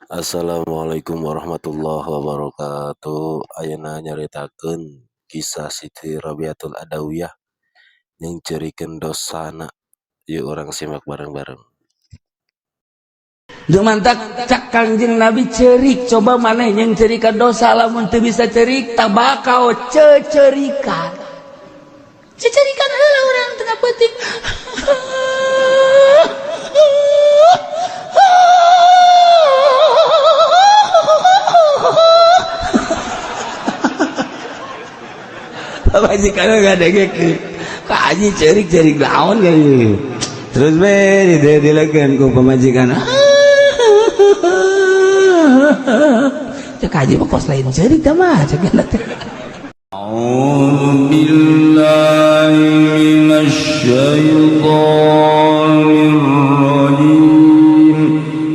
Assalamualaikum warahmatullahi wabarakatuh. Ayeuna nyaritakeun kisah Siti Rabiatul Adawiyah nyengceurikeun dosana. Yuk, urang simak bareng-bareng. Mantak cak Kangjeng Nabi, cerik, coba maneh nyengceurikan dosa. Lamun teu bisa cerik, tabakau, cecerikan, cecerikan heula urang tengah peuting. Pamajikan ngadenge, "Ka Haji cerik, cerik naon?" Kayak terus be dilekeun ku pamajikan. Cek Haji mah kos lain cerik teh mah, cek teh. أعوذ بالله من الشيطان الرجيم.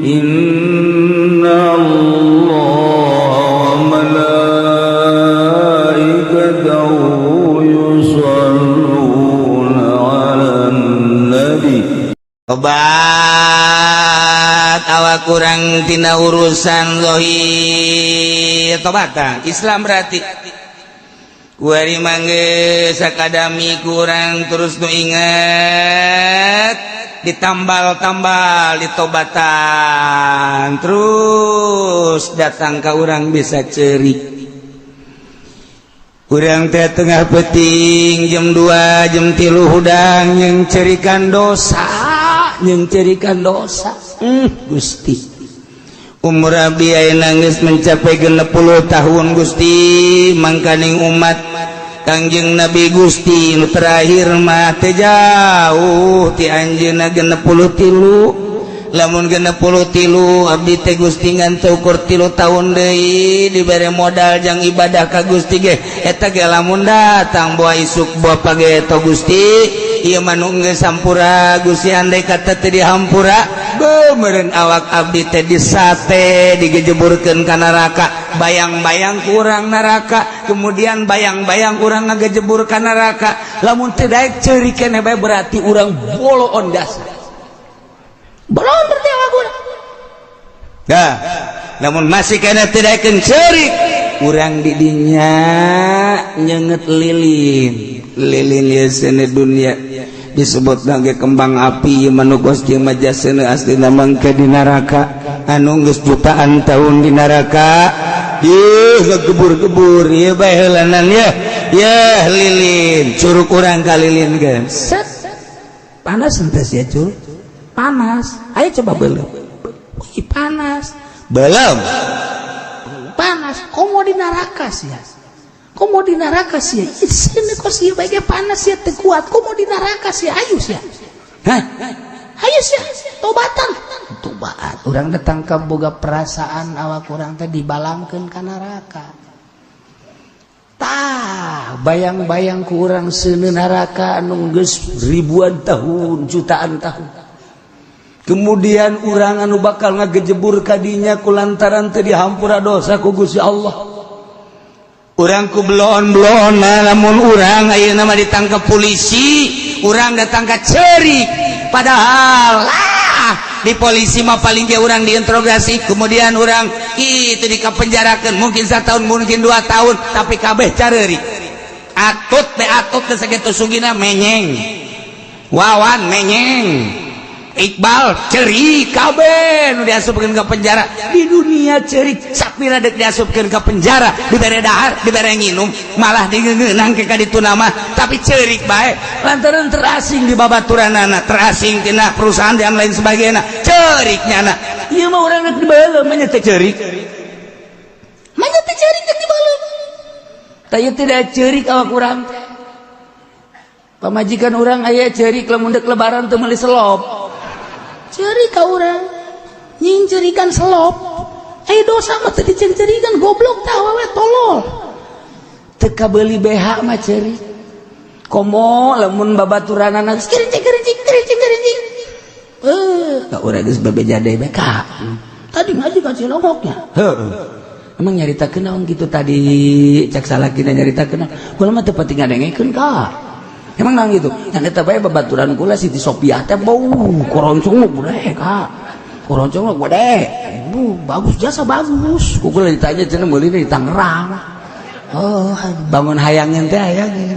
إن الله وملائكته يصلون على النبي. Tobat awak kurang tina urusan zahir, tobatan Islam berarti kuari mangge sakadami kurang terus nu inget, ditambal-tambal, ditobatan terus, datang ke urang bisa cerik. Urang teh tengah peuting jam 2, jam 3 hudang nyengceurikan dosa, nyengceurikan dosa. Gusti, umur abdi ayeuna geus mencapai 60 tahun, Gusti. Mangkaning umat Kangjeng Nabi, Gusti, nu terakhir mah teu jauh ti anjeunna 63. Lamun 63 abdi teh, Gusti, ngan teu ukur 3 tahun deui dibere modal jang ibadah ka Gusti ge, eta ge lamun datang boa isuk boa pageto. Gusti, ieu mah nu geus sampura, Gusti. Andai kata teu dihampura, beuh, awak abdi teh disate, digejeburkeun ka neraka. Bayang-bayang kurang neraka, kemudian bayang-bayang urang ngagejebur ka neraka. Lamun teu daek ceurik keneh bae, berarti urang boloon jasa, boloon berarti awak urang. Dah, namun masih kena tidak cerik, urang didinya nyenget lilin. Lilin ya sene dunia disebut lagi kembang api manugos jeung majasena, asli mangke di neraka anu geus jutaan tahun di neraka. Ih, ngegebur-gebur ieu bae heulanan ya. Ya lilin curug urang ka lilin ge. Set. Panas henteu sia curug? Panas. Ayo coba belum. Wih, panas. Belum. Panas. Komo di neraka sih? Komo di neraka sih? Sini kok sih baiknya panas sih, teu kuat. Komo di neraka sih? Ayo sih. Hah? Ayo sih, tobatan. Tobat. Urang datang ke boga perasaan awak urang teh dibalangkeun ka neraka. Tah, bayang-bayang ku urang seuneu neraka anu geus ribuan tahun, jutaan tahun. Kemudian urang anu bakal ngagejebur kadinya kulantaran teu dihampura dosa ku Gusti Allah. Urang ku belon-belon, lamun urang ayeuna mah ditangkap polisi, urang datang ka cerik. Padahal lah di polisi mah paling ge urang diinterogasi, kemudian urang itu dikapenjarakeun mungkin 1 tahun, mungkin 2 tahun, tapi kabeh careurik. Atut teh, atut teh sakitu sugina menyeng. Wawan menyeng. Iqbal cerik, kabeh nu diasupkeun ke penjara di dunia cerik. Sapira dek diasupkeun ke penjara, dibere dahar, dibere nginum, malah digeungeunang ke kaditu nama, tapi cerik bae lantaran terasing di babaturanana, terasing tina perusahaan dan lain sebagainya, cerik nyana. Ieu mah urang rek dibeuleum mah teh cerik, mah teh cerik rek dibeuleum. Tah, ieu tidak cerik awak urang teh. Pamajikan urang aya cerik lamun dek lebaran teu meuli selop, cerik ka urang, nyingcerikan selop. Eh, dosa mah teu dicerikan, goblok tah awewe, tolol. Teu kabeuli BH mah cerik. Komo lamun babaturanana kericik kericik kericik kericik. Eh, ka urang geus bebeja deui bae ka. Tadi ngaji ka Cilongoknya. Heuh. Emang nyaritakeun naon kitu tadi? Cak salakina, nyaritakeun naon? Kula mah teu pati ngadengekeun ka. Emang nang gitu? Yang eta bae babaturan kula Siti Sopiah teh bau koroncong gede ka. Koroncong gede. Bu, bagus jasa bagus. Ku ditanya cenah meuli di Tangerang. Oh, bangun hayangin teh hayangin.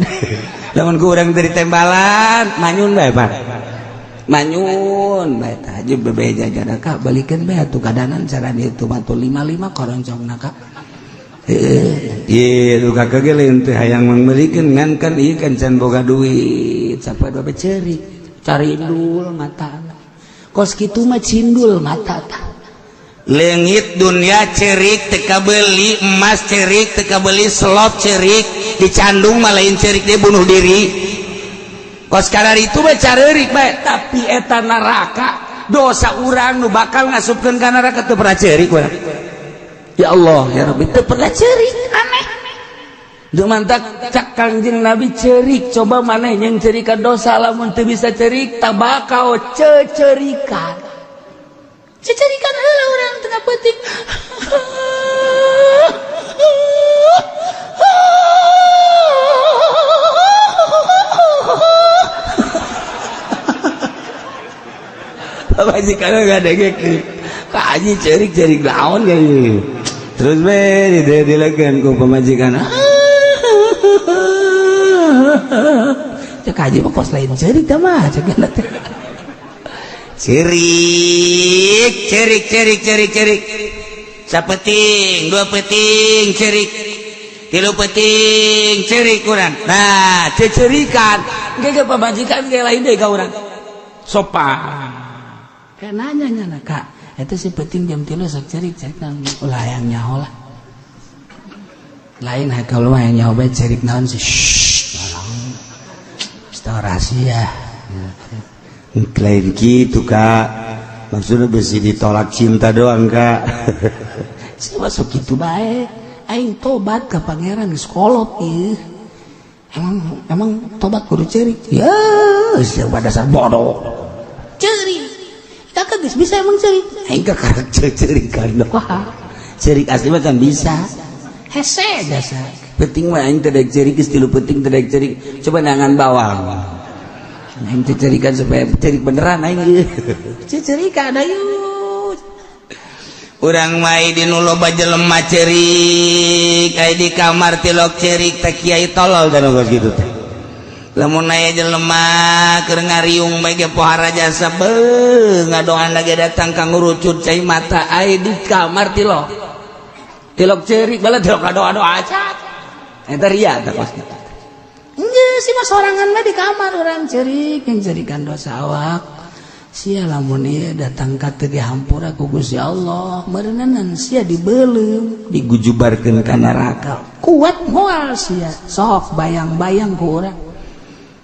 Lamun ku urang dari tembalan, manyun bae, Pak. Manyun bae tah aja bebeja jada kak balikeun bae atuh kadanan cara dieu mah tuh 55 koroncongna kak. Iya, tuh kakak ge lain teh hayang mangmeulikeun ngan kan ieu kan can boga duit, sampai bae ceurik, carindul mata. Kos kitu mah cindul mata tah. Leungit dunia cerik teu kabeli, emas cerik teu kabeli, slot cerik, dicandung mah lain cerik dia bunuh diri. Kos kadar itu mah careurik bae, tapi eta neraka dosa urang nu bakal ngasupkeun ka neraka teu pernah cerik urang. Ya Allah, ya Rabbi, teu pernah cerik, aneh. Duh mantak cak Kangjeng Nabi cerik, coba maneh yang cerikan dosa lamun teu bisa cerik, tabakau cecerikan. Cecerikan heula urang tengah peuting. Pamajikan enggak ada kaji cerik-cerik naon kayak terus be dilekeun ku pamajikan. Cek haji mah kos lain cerik tah mah cek teh. Cerik, cerik, cerik, cerik, cerik. Sapeting, dua peting, cerik. Tilu peting, cerik kurang. Nah, cecerikan. Ge pamajikan ge lain deui ka urang. Sopan. Kayak nanya nyana kak, itu si peting jam 3 sok cerik cerik nang ulah hayang nyaho lah. Lain kalau mah hayang nyaho bae cerik naon sih. Shh, tolong. Rahasia. Lain gitu kak, maksudnya besi ditolak cinta doang kak. Saya masuk gitu bae. Aing tobat ke pangeran geus kolot ieu. Emang emang tobat kudu cerik. Ya, siapa dasar bodoh. Cerik. Kakak geus bisa emang cerik. Aing kakarek cerikan doang. Cerik asli mah kan bisa. Hese jasa. Penting mah aing teh daek cerik geus tilu penting teh daek cerik. Coba nangan bawang. Aing teh cerikan supaya cerik beneran aing. Cerikan ayo. Urang mah di nu loba jelema cerik, aya di kamar tilok cerik teh kiai tolol dan geus kitu teh. Lamun aya jelema keur ngariung bae ge pohara jasa beuh ngadoan lagi datang ka ngurucut cai mata aya di kamar tilok. Tilok cerik bala tilok ngadoa-doa aja. Eta ria teh kos kitu. Enggeus sih mah sorangan mah di kamar urang cerik yang cerikan dosa awak. Sia lamun ieu datang ka teu dihampura ku Gusti Allah, meureunan sia dibeuleum, digujubarkeun ka neraka. Kuat moal sia, sok bayang-bayang ku urang.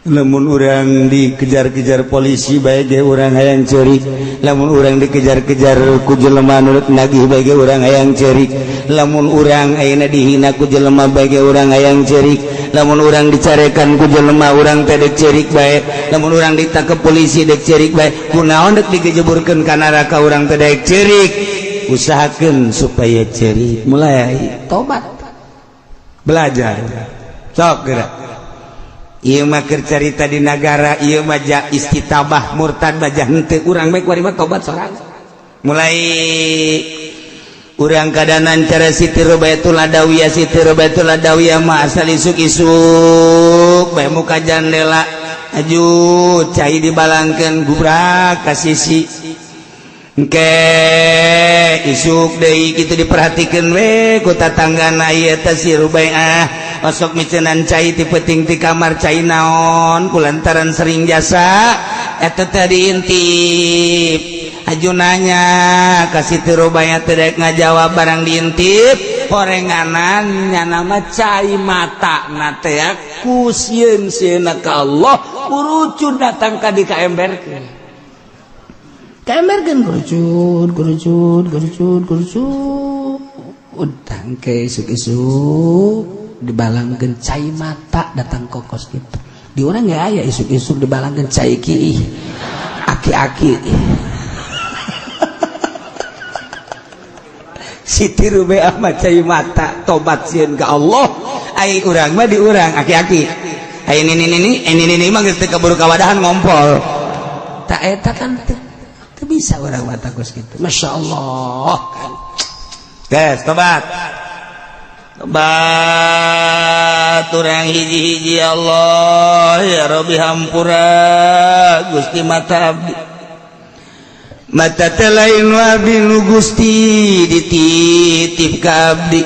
Lamun urang dikejar-kejar polisi bae ge urang hayang ceurik, lamun urang dikejar-kejar ku jelema nu nagih bae ge urang hayang ceurik, lamun urang ayeuna dihina ku jelema bae ge urang hayang ceurik, lamun urang dicarekan ku jelema urang teh dek ceurik bae, lamun urang ditangkep polisi dek ceurik bae, kunaon dek digejeburkeun ka neraka urang teh dek ceurik. Usahakeun supaya ceurik, mulai tobat, belajar, sok geura. Ieu mah keur carita di nagara, ieu mah ja istitabah murtad baja henteu urang bae kuari mah tobat sorangan. Mulai urang kadanan cara Siti Robatul Adawiyah, Siti Robatul Adawiyah mah asal isuk-isuk bae muka jandela aju cai dibalangkeun gubrak ka sisi. Engke isuk deui kitu diperhatikeun we ku tatanggana ieu teh si Rubaiah osok micenan cai ti peuting ti kamar cai naon kulantaran sering jasa eta teh diintip. Aju nanya ka Siti Rubaiah teh daek ngajawab barang diintip horenganan nyana mah cai mata na teh ku sieun-sieunna ka Allah urucun datang ka di kaemberkeun. Kaemberkeun kerucut kerucut kerucut kerucut utang ke isuk-isuk dibalangkeun cai mata datang kokos gitu. Di urang nggak aya isuk-isuk dibalangkeun cai ki aki-aki. Siti Rubeah mah cai mata tobat sieun ka Allah, ai urang mah di urang aki-aki. Ai nini nini ini nini mah geus teu kaburu kawadahan ngompol. Tak eta kan teu Teu bisa urang mata kos kitu. Masya Allah kan. Guys, tobat. Tobat urang hiji-hiji. Allah ya Rabbi, hampura Gusti mata abdi. Mata teh lain abdi nu Gusti dititip ka abdi.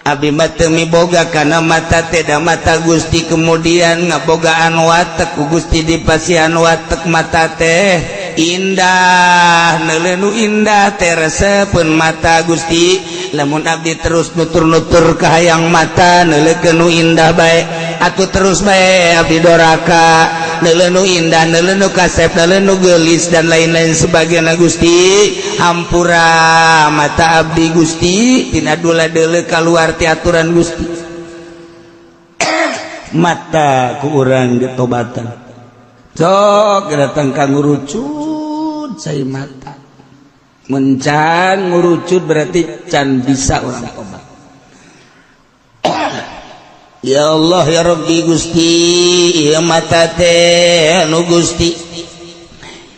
Abdi mah teu miboga kana mata teh, da mata Gusti kemudian ngabogaan watek ku Gusti dipasihan watek. Mata teh indah, neuleuh nu indah teh resepeun mata Gusti. Lamun abdi terus nutur-nutur kahayang mata, neuleukeun nu indah bae atuh, terus bae abdi doraka, neuleuh nu indah, neuleuh nu kasep, neuleuh nu geulis, dan lain-lain sebagainya. Gusti, hampura mata abdi Gusti tina dula deuleu kaluar ti aturan Gusti. Mata ku urang ditobatan. Sok datang ka ngurucut cai mata. Mun can ngurucut berarti can bisa urang tobat. Ya Allah ya Rabbi, Gusti, ieu mata teh anu Gusti,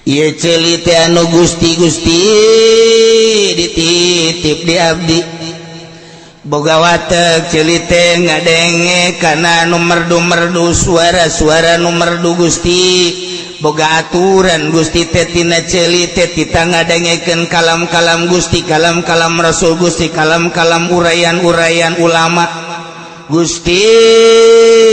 ieu ceuli teh anu Gusti. Gusti dititip di abdi, boga watek ceuli teh ngadenge kana nu merdu-merdu, suara-suara nu merdu. Gusti, boga aturan Gusti teh tina ceuli teh tita ngadengekeun kalam-kalam Gusti, kalam-kalam Rasul Gusti, kalam-kalam uraian-uraian ulama Gusti.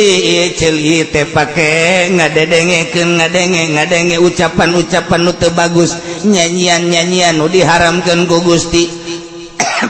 Ieu ceuli teh pake ngadedengekeun, ngadenge ngadenge ucapan-ucapan nu teu bagus, nyanyian-nyanyian nu diharamkeun ku Gusti,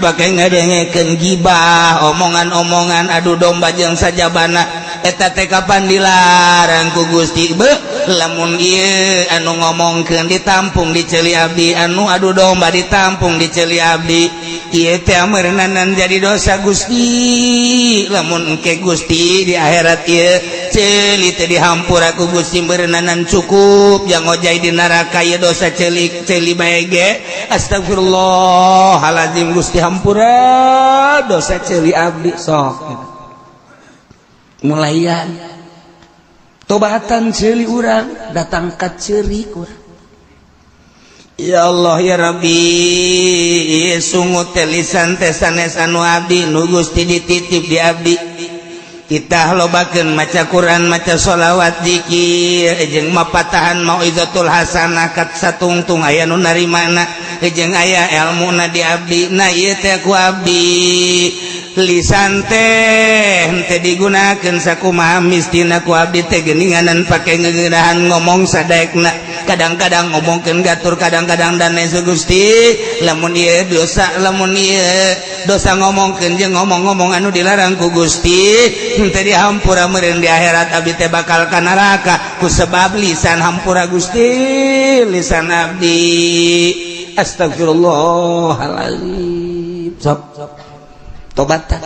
pake ngadengekeun gibah, omongan-omongan adu domba jeung sajabana. Eta teh kapan dilarang ku Gusti? Be lamun ieu anu ngomongkeun ditampung di ceuli abdi, anu adu domba ditampung di ceuli abdi, ieu teh meureunanan jadi dosa Gusti. Lamun engke Gusti di akhirat ieu ceuli teh dihampura ku Gusti, meureunanan cukup yang ngojay di neraka ieu dosa ceuli ceuli bae ge. Astagfirullahalazim, Gusti, hampura dosa ceuli abdi. Sok mulaian tobatan ceuli urang, datang ka ceurik urang. Ya Allah ya Rabbi, sungut teh, lisan teh sanes anu abdi, nu Gusti dititip di abdi. Kita lobakeun maca Quran, maca sholawat, zikir, jeung mapatahan mauizatul hasanah kat satungtung aya nu narimana jeung aya elmuna di abdi. Nah, ieu teh ku abdi lisan teh henteu digunakeun sakumaha mistina ku abdi teh geuninganan, pake ngeunahan ngomong sadaekna, kadang-kadang ngomongkeun gatur, kadang-kadang dan lain. Gusti, lamun ieu dosa, lamun ieu dosa ngomongkeun jeung ngomong-ngomong anu dilarang ku Gusti henteu dihampura, meureun di akhirat abdi teh bakal ka neraka ku sebab lisan. Hampura Gusti lisan abdi. Astagfirullahaladzim. Sok tobatan.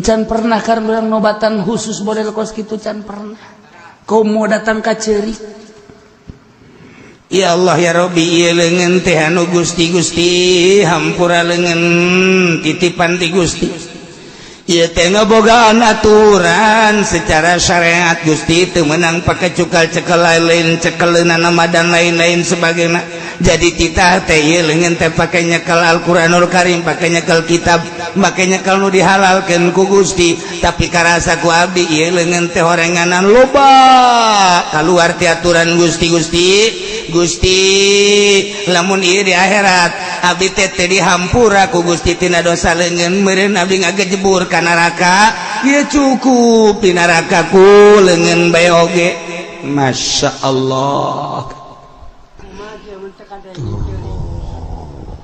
Can pernah kan urang nobatan khusus model kos kitu? Can pernah. Kau mau datang ka ceurik. Ya Allah ya Rabbi, ieu leungeun teh anu Gusti. Gusti, hampura leungeun titipan ti Gusti. Ieu teh ngabogaan aturan secara syariat Gusti, teu meunang pake cukal cekel lain, cekeleunana nama dan lain-lain sebagainya. Jadi titah teh ieu leungeun teh pake nyekel Al-Qur'anul Karim, pake nyekel kitab, make nyekel nu dihalalkeun ku Gusti. Tapi karasa ku abdi ieu leungeun teh horenganan loba kaluar ti aturan Gusti. Gusti, Gusti, lamun ieu di akhirat abdi teh teu dihampura ku Gusti tina dosa leungeun, meureun abdi ngagejebur ka neraka. Ieu cukup di neraka ku leungeun bae oge. Masya Allah. Tuh.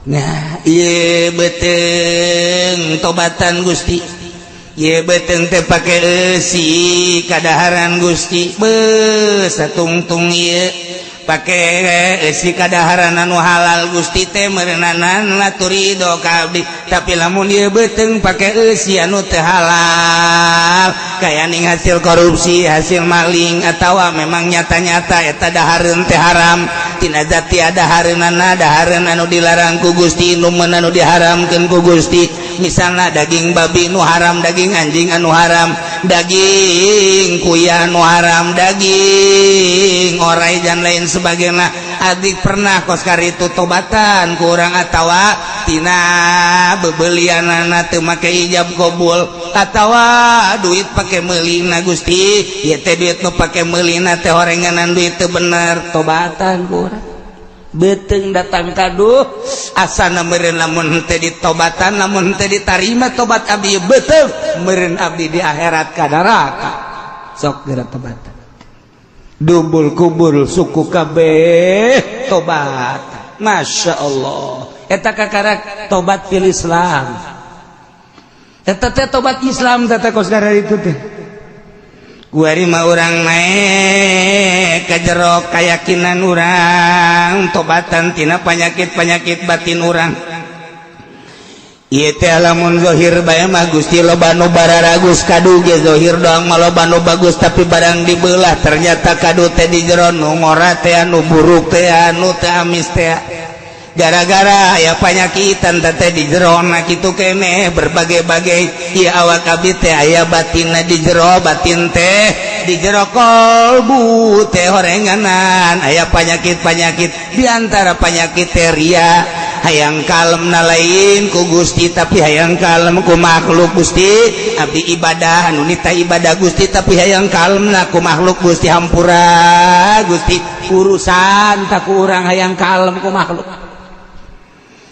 Nah, ieu beuteung tobatan Gusti. Ieu beuteung teh pake eusi kadaharan Gusti. Beuh, satungtung ieu pake eusi kadaharan anu halal Gusti teh meureunanan ridho ka abdi. Tapi lamun ieu beuteung pake eusi anu teu halal, kaya ning hasil korupsi, hasil maling, atawa memang nyata-nyata eta dahareun teh haram tina zati, dahareunana dahareun anu dilarang ku Gusti, nu anu diharamkeun ku Gusti, misalnya daging babi nu haram, daging anjing anu haram. Daging kuya nu haram, daging orai dan lain sebagainya. Adik pernah kos itu tobatan kurang atawa tina bebelianana teu make ijab qabul atawa duit pake meulina. Gusti, ieu teh duit nu pake meulina teh horenganan, duit teu bener. Tobatan kurang beteng datang kaduh asana meureun lamun teh ditobatan, lamun teh ditarima tobat abdi, beteng meureun abdi di akhirat ka neraka. Sok geura tobatan, dubul kubur suku kabeh tobat. Masya Allah, eta kakarak tobat fil Islam. Eta teh tobat Islam teh kos itu teh. Kuari mah urang naik ka jero keyakinan urang, tobatan tina penyakit-penyakit batin urang. Ieu teh lamun zahir bae mah, Gusti, loba nu bararagus. Kadu ge zahir doang mah loba nu bagus, tapi barang dibelah ternyata kadu teh di jero nu ngora teh, nu buruk teh, nu teh amis teh, gara-gara aya panyakitan teh di jero na kitu keneh berbagai-bagai. Ieu awak abdi teh aya batinna di jero, batin teh di jero kolbu teh horenganan aya penyakit-penyakit. Di antara penyakit teh ria, hayang kalem na lain ku Gusti, tapi hayang kalem ku makhluk. Gusti, abdi ibadah anu nita ibadah, Gusti, tapi hayang kalem na ku makhluk. Gusti, hampura, Gusti, urusan tak ku urang hayang kalem ku makhluk.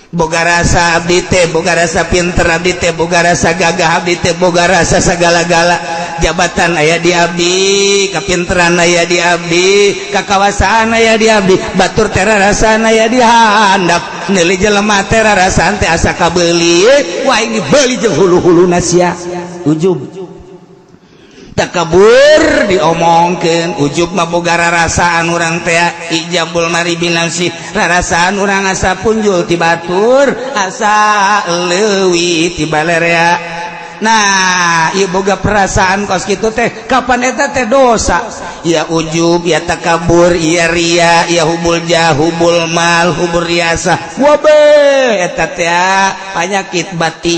Boga rasa abdi teh, boga rasa pinter abdi teh, boga rasa gagah abdi teh, boga rasa segala-gala, jabatan aya di abdi, kapinteran aya di abdi, kakawasaan aya di abdi. Batur teh rarasaan aya di handap, neuli jelema teh rarasaan teh asa kabeuli. Wah, ini beuli jeung hulu-huluna sia. Ujub, takabur diomongkeun. Ujub mah boga rarasaan urang teh, ijabul mari binafsi, rarasaan urang asa punjul ti batur, asa leuwih ti balerea. Nah, ieu boga perasaan kos kitu teh, kapan eta teh dosa? Ya ujub, ya takabur, ya ria, ya hubul jah, hubul mal, hubul riasa, wabe eta teh penyakit batin.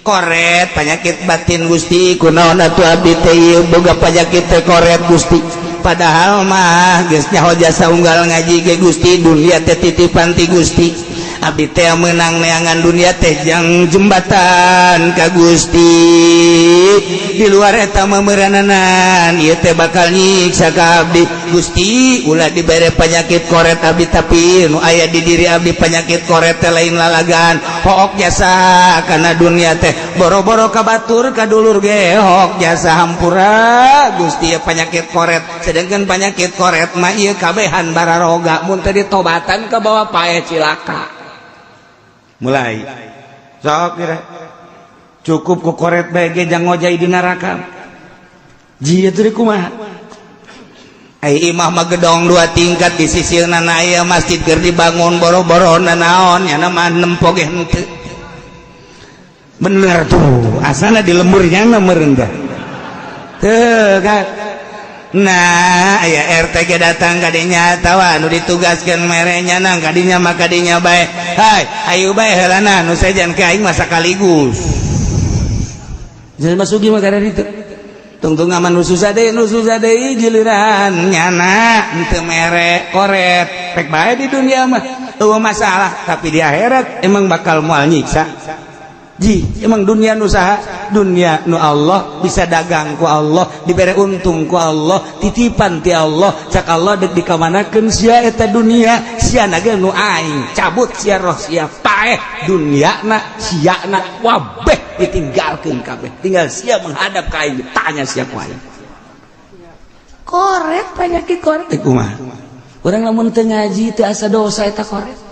Koret, penyakit batin. Gusti, kunaon atuh abdi teh ieu boga penyakit teh koret, Gusti? Padahal mah geus nyaho jasa unggal ngaji ge, Gusti, dunia teh titipan ti Gusti. Abdi teh menang neangan dunia teh jang jembatan ka Gusti. Di luar eta memerananan ieu teh bakal nyiksa ka abdi. Gusti, ulah dibere penyakit koret abdi. Tapi nu aya di diri abdi penyakit koret teh lain lalagan, hook jasa karena dunia teh, boro-boro ka batur, ka dulur ge hook jasa. Hampura, Gusti, ya penyakit koret. Sedangkan penyakit koret mah ieu kabehan bararoga, mun teu ditobatan ka bawa paeh cilaka. Mulai sok kira cukup ku koret bae ge jang ngojay di neraka. Jia teu kumaha? Ai imah mah gedong dua tingkat, di sisina aya masjid keur dibangun. Boro-boro naon nya mah, nempo ge henteu. Bener tuh, asana di lemburnya meureun teh teu kan. Nah, aya RT ge datang kadinya atawa nu ditugaskeun merenya nang kadinya mah kadinya bae. Hai, ayo bae heulana nu sejen ke aing mah sakaligus. Jelema sugih mah kada ditu. Tungtung aman nu susah deui, nu susah deui, giliran nyana henteu mere koret. Pek bae di dunia mah eueuh masalah, tapi di akhirat emang bakal moal nyiksa. Ji, emang dunia nu saha? Dunia nu Allah, bisa dagang ku Allah, dibere untung ku Allah, titipan ti Allah. Cak Allah, dek dikamanakeun sia eta dunia? Sia ge nu aing, cabut sia roh sia, paeh dunia na, sia na wabeh ditinggalkeun kabeh, tinggal sia menghadap ka aing, tanya sia ku aing. Koret, penyakit koret teh kumaha? Urang lamun teu ngaji teu asa dosa eta koret.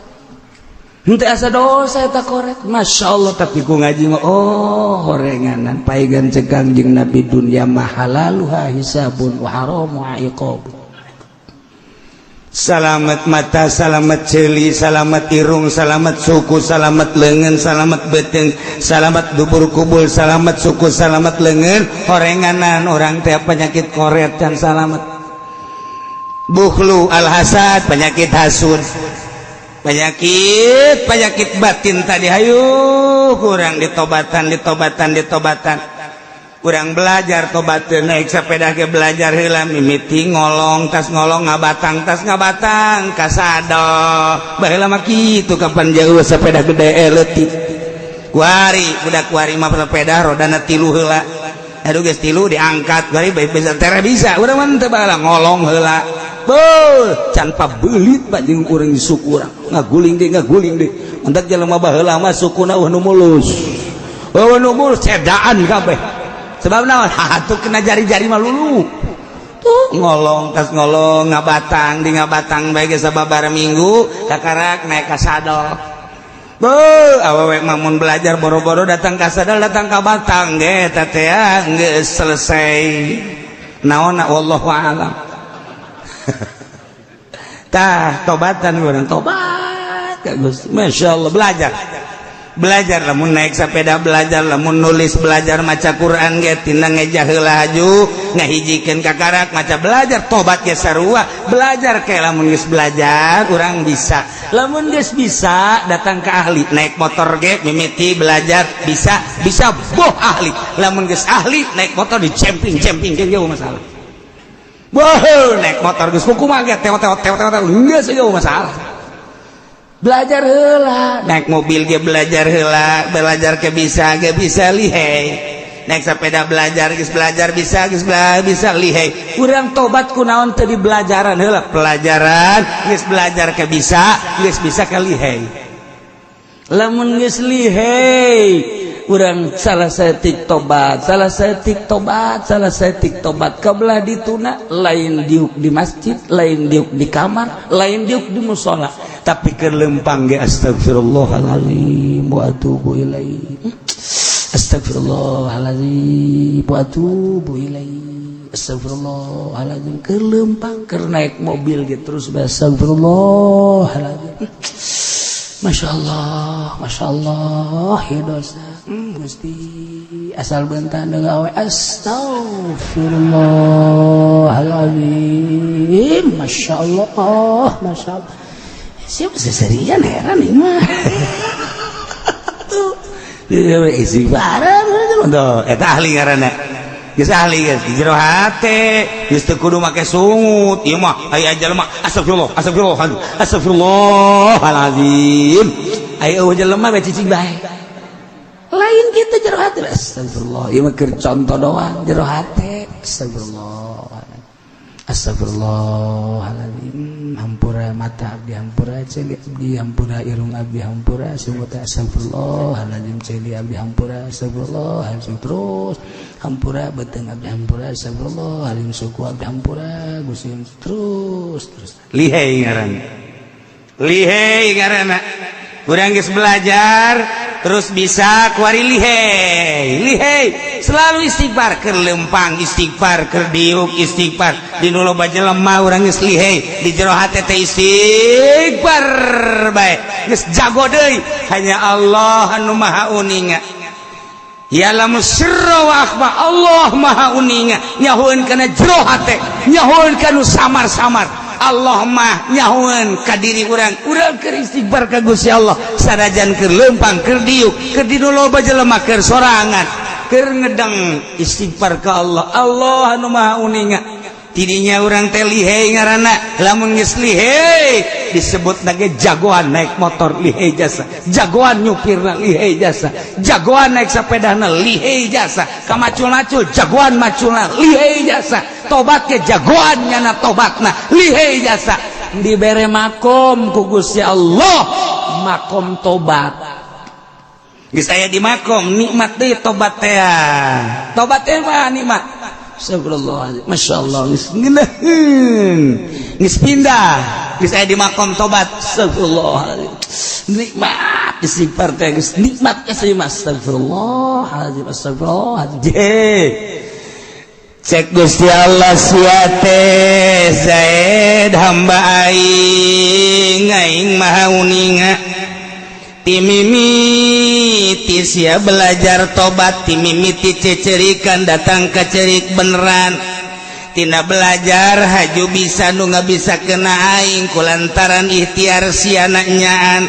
Henteu asa dosa eta koret. Masya Allah, tapi ku ngaji mah oh horenganan paegan. Cek Kangjeng Nabi, dunia mah halaluha hisabun wa haramuha iqab. Salamet mata, salamet ceuli, salamet irung, salamet suku, salamet leungeun, salamet beuteung, salamet dubur kubul, salamet suku, salamet leungeun. Horenganan orang teh penyakit koret dan salamet. Bukhlu, al-hasad, penyakit hasud, penyakit penyakit batin tadi. Hayu. Kurang ditobatan, ditobatan, ditobatan. Kurang belajar tobat. Naik sepeda ke belajar heula, mimiti ngolong, tas ngolong ngabatang, tas ngabatang ka sadel. Baheula mah kitu. Kapan jauh sepeda gede, leutik. Kuari budak kuari mah sepeda rodana tilu heula. Aduh, geus tilu diangkat kuari bisa tere bisa. Urang mah teu, baheula ngolong heula. Beuh, can pabelit pak jeung urang di suku urang. Ngaguling deui, ngaguling deui. Mantak jelema baheula mah sukuna euweuh nu mulus. Euweuh nu mulus, cedaan kabeh. Sebab naon? Atuh kena jari-jari mah lulu. Tuh ngolong, tas ngolong ngabatang, di ngabatang bae geus sababaraha minggu kakarak naik ka sadel. Beuh, awewe mah mun belajar boro-boro datang ka sadel, datang ka batang ge eta teh geus selesai. Naonna, wallahu a'lam. Tah, tobatan urang, tobat ka Gusti. Masya Allah, belajar. Belajar lamun naik sepeda, belajar lamun nulis, belajar maca Quran ge tina ngeja heula haju ngahijikeun kakarak maca, belajar tobat ge sarua belajar. Kayak lamun geus belajar urang bisa, lamun geus bisa datang ke ahli. Naik motor ge mimiti belajar bisa, bisa boh ahli. Lamun geus ahli naik motor di camping camping ge jauh masalah. Boh, naik motor geus kumaha ge teo teo teo teo geus jauh masalah. Belajar heula. Naik mobil ge belajar heula, belajar ke bisa ge bisa lihai. Naik sepeda belajar, geus belajar bisa, geus belajar bisa lihai. Urang tobat kunaon teu di belajaran heula? Pelajaran geus belajar ke bisa, geus bisa ke lihai. Lamun geus lihai urang salah saeutik tobat, salah saeutik tobat, salah saeutik tobat. Kabelah dituna lain diuk di masjid, lain diuk di kamar, lain diuk di musola, tapi keur lempang ge astagfirullahaladzim wa atubu ilaih, astagfirullahaladzim wa atubu ilaih, astagfirullahaladzim. Keur lempang, keur naik mobil gitu terus astagfirullahaladzim. Masya Allah, Masya Allah ya dosa. Gusti, asal bentan dengan awe astagfirullahaladzim. Masya Allah, Masya Allah. Siapa seserian, heran ini mah. Tuh istighfar tuh, eta ahli ngaranna. Geus ahli, geus di jero hate, geus teu kudu make sungut. Ieu mah aya jelema astagfirullah, astagfirullah, astagfirullahalazim. Aya eueuh jelema bae cicing bae. Lain kitu, jero hate astagfirullah. Ieu mah keur contoh doang, jero hate astagfirullah. Astagfirullahaladzim, hampura mata abdi, hampura ceuli abdi, hampura irung abdi, hampura sungut, astagfirullahaladzim, ceuli abdi hampura, astagfirullahaladzim, terus hampura beuteung abdi, hampura, astagfirullahaladzim, suku abdi hampura Gusti, terus terus. Lihai ngaranna, lihai ngaranna. Urang geus belajar terus bisa kuari lihai, lihai selalu istighfar. Keur lempang istighfar, keur diuk istighfar, di nu loba jelema urang geus lihai, di jero hate teh istighfar bae, geus jago deui. Hanya Allah anu maha uninga. Ya'lamu sirra wa akhfa. Allah maha uninga, nyahoeun kana jero hate, nyahoeun kana samar-samar. Allah mah nyahoeun ka diri urang. Urang keur istighfar ka Gusti Allah sanajan keur lempang, keur diuk, keur di nu loba jelema, keur sorangan, keur ngedeng, istighfar ka Allah. Allah anu maha uninga. Tidinya urang teh lihai ngaranna. Lamun geus lihai disebut nage jagoan naik motor lihai jasa, jagoan nyupirna lihai jasa, jagoan naik sepedana lihai jasa, kamacul-macul jagoan maculna lihai jasa, tobat ke jagoan nyana tobatna lihai jasa. Dibere makom ku Gusti Allah, makom tobat. Geus aya di makom nikmat deui tobat teh. Tobat teh mah nikmat. Astagfirullahaladzim, Masya Allah, geus ngeunaheun, geus pindah, geus aya di makom tobat. Astagfirullahaladzim, nikmat istighfar teh geus nikmat sih. Astagfirullahaladzim, astagfirullahaladzim. Cek Gusti Allah, sia teh Zaid hamba aing, aing maha uninga. Timimiti sia belajar tobat, timimiti cecerikan datang ke cerik beneran, tina belajar haju bisa nu nggak bisa kena aing kulantaran ikhtiar sia nyaan.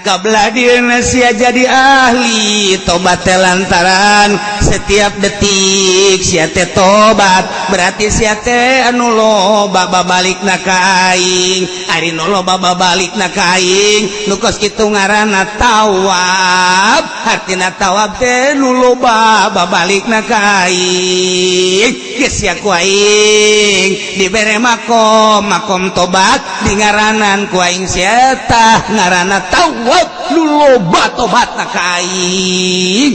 Kabelah dieuna sia jadi ahli tobat teh, lantaran setiap detik sia teh tobat, berarti sia teh anu loba babalikna ka aing. Ari nu loba babalikna ka aing nu kos kitu ngaranna tawab. Hartina tawab teh nu loba babalikna ka aing. Geus sia ku aing dibere makom, makom tobat, di ngaranan ku aing sia tah ngaranna tawab, nu loba tobatna ka aing.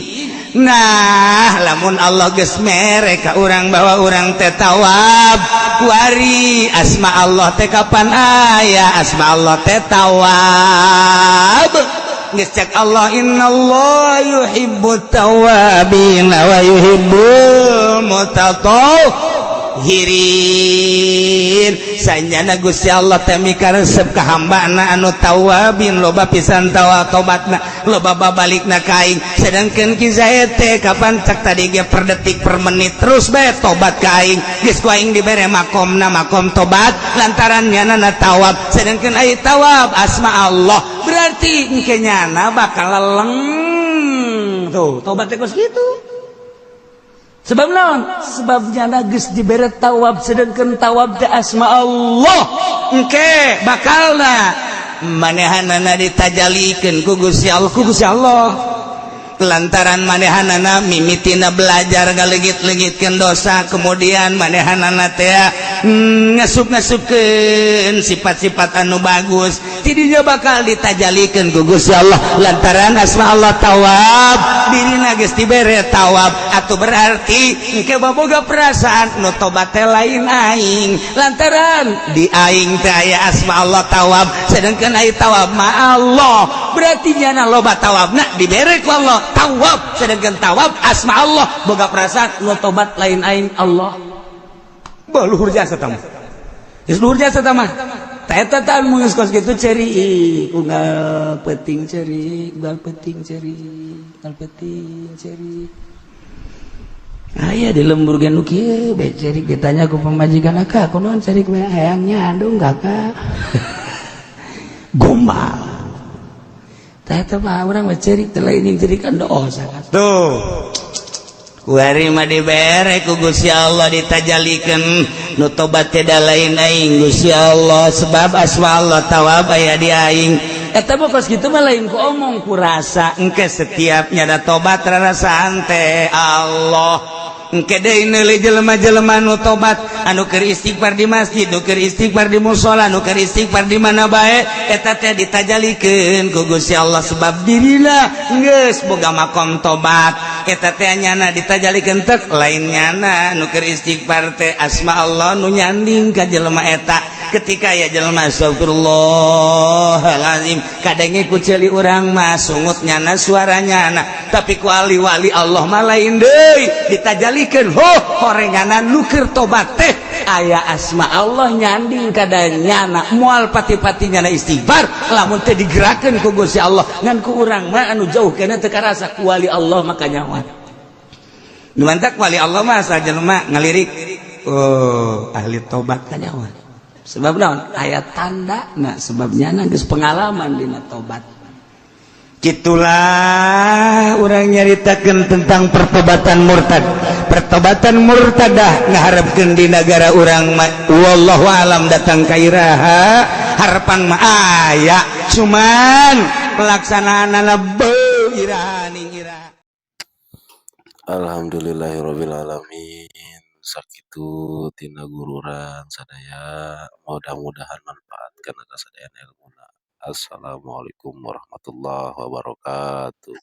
Nah, lamun Allah geus mere ka urang bahwa urang teh tawab, kuari asma Allah teh kapan aya? Asma Allah teh tawab. Geus cek Allah, innallaha yuhibbut tawabin wa yuhibbul mutatahhirin. Sanyana Gusti Allah teh mikaresep ka hambana anu tawabin, loba pisan tawa tobatna, loba babalikna ka aing. Sedangkan Ki Zaid teh kapan cek tadi ge per detik, per menit terus bae tobat ka aing. Geus ku aing dibere makomna makom tobat lantaran nyana tawab. Sedangkan ai tawab asma Allah, berarti engke nyana bakal leleng tuh tobat teh kos kitu. Sebab naon? Sebab nyana geus dibere tawab, sedangkan tawab teh asma Allah. Engke bakalna manehanana ditajalikeun ku Gusti Allah, ku Gusti Allah, lantaran manehanana mimitina belajar ngaleungit-leungitkeun dosa, kemudian manehanana teh ngasup-ngasupkeun sifat-sifat anu bagus, tidinya bakal ditajalikeun ku Gusti Allah lantaran asma Allah tawab, dirina geus dibere tawab. Atau berarti engke baboga perasaan nu tobat teh lain aing, lantaran di aing teh aya asma Allah tawab, sedangkan aya tawab ma Allah, berarti nyana loba tawabna dibere ku Allah tawab, sedangkan tawab asma Allah, boga perasaan nu tobat lain aing, Allah. Bah, luhur jasa tah mah, geus luhur jasa tah mah. Tah, eta tah mun geus kos kitu ceurik unggal peuting, ceurik unggal peuting, ceurik unggal peuting, ceurik. Aya di lembur ge nu kieu bae, ceurik. Ditanya ku pamajikan, "Akak, kunaon ceurik?" "Mah hayang nyandung, Kakak." Gombal. Tah, eta mah urang mah ceurik teh lain cerikan dosa tuh. Kuari mah dibere ku Gusti Allah, ditajalikeun nu tobat teh lain aing, Gusti Allah, sebab asma Allah tawab aya di aing. Eta mah kos kitu mah lain ku omong, ku rasa. Engke setiap nyada tobat rarasaan teh Allah. Engke deui neuli jelema-jelema nu tobat, anu keur istighfar di masjid, nu keur istighfar di musala, nu keur istighfar di mana bae, eta teh ditajalikeun ku Gusti Allah sebab dirina geus boga makom tobat. Eta teh nyana ditajalikeun tek lain nyana nu keur istighfar teh, asma Allah nu nyanding ka jelema eta. Ketika ya jelema astagfirullahalazim, kadenge ku ceuli urang mah sungut nyana, suara nyana, tapi ku wali-wali Allah mah lain deui, ditajalikeun ho horenganan nu keur tobat teh aya asma Allah nyanding kada nyana. Moal pati-pati nyana istighfar lamun teh digerakkeun ku Gusti Allah. Ngan ku urang mah anu jauh keneh teu karasa, ku wali Allah maka nyawa nu mantak wali Allah mah asal jelema ngalirik, oh, ahli tobat, kanyawan. Sebab naon? Aya tanda. Nah, sebabnya geus pengalaman dina tobat. Gitulah urang nyaritakeun tentang pertobatan murtad, pertobatan murtadah. Ngaharapkeun di negara urang, wallahu alam datang ka iraha, harapan mah aya, cuman pelaksanaanana beuh iraha ning iraha. Alhamdulillahirabbil alamin. Sakitu tina guru urang sadaya, mudah-mudahan manfaat kana kasadayana ilmuna. Assalamualaikum warahmatullahi wabarakatuh.